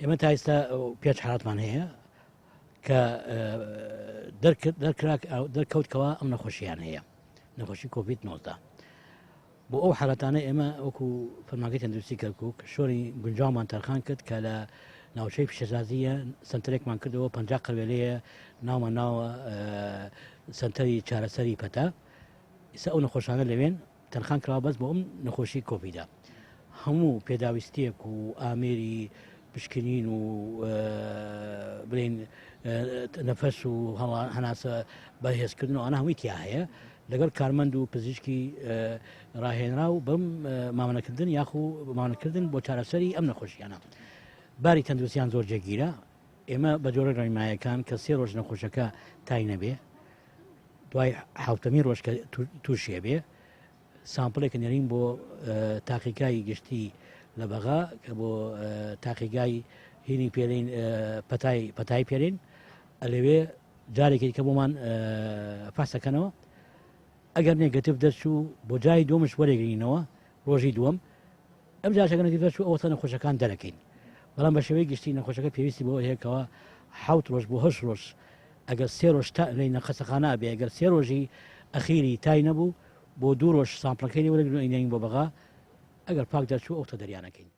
ئێمە تا ئێستا پێنج حالاتمان هەیە کە دەرکەوت کەوا ئەم نەخۆشیان هەیە، نەخۆشی کۆڤید 19. بۆ ئەو حالەتانە ئێمە وەکو فەرمانگەی تەندروستی کەرکک شۆری گونجاومان تەرخان کرد کە لە ناوچەی پیشەسازیە سنتەرێکمان کردەوە، 50 قەروێلەیە، ناومان ناوە سنتەری چارەسەری پەتا. ئیستا ئەو نەخۆشانە لەوێن تەرخان کراوە بەس بۆ ئەم نەخۆشی کۆڤیدە. هەموو پێداویستیەک و ئامێری پشکنین و بڵێن نەفەس و هەناسە بەهێزکردن و ئەنا هەمووی تیا هەیە، لەگەڵ کارمەند و پزیشکی ڕاهێنرا و بەم مامەلەکردن یاخو مامەلەکردن بۆ چارەسەری ئەم نەخۆشیانە. باری تەندروستیان زۆر جێگیرە. ئێمە بە جۆرە ڕێنمایەکان کە سێ ڕۆژ نەخۆشەکە تای نەبێ، دوای حوتەمی ڕۆژ کە تووشێ بێ سامپلێک نێرین بۆ تاقیگای گشتی لە بەغا کە بۆ تاقیگای هینی پێرین پەتای پەتای پێرین، ئەلەوێ جارێکی کە بۆمان فاسەکەنەوە. ئەگەر نێگەتیڤ دەرچوو بۆ جای دووەمش وەرێگرینەوە ڕۆژی دووەم. ئەم جاشەکە نەگەتیڤ دەرچوو ئەوە نەخۆشەکان دەرەکەین. بەڵام بە شێوەی گشتی نەخۆشەکە پێویستی بۆ هەیەکەوە حوت ڕۆژ بۆ هەشت ڕۆژ. ئەگەر سێ ڕۆژ تا نەخەسەخانە بێ، ئەگەر سێ ڕۆژی ئەخیری تای نەبوو، بۆ دوو ڕۆژ سامپلەکەی لێ وەرەگرن و ئەینێرین بۆ بەغا. ئەگەر پاک دەرچوو ئەو دەریانەکەین.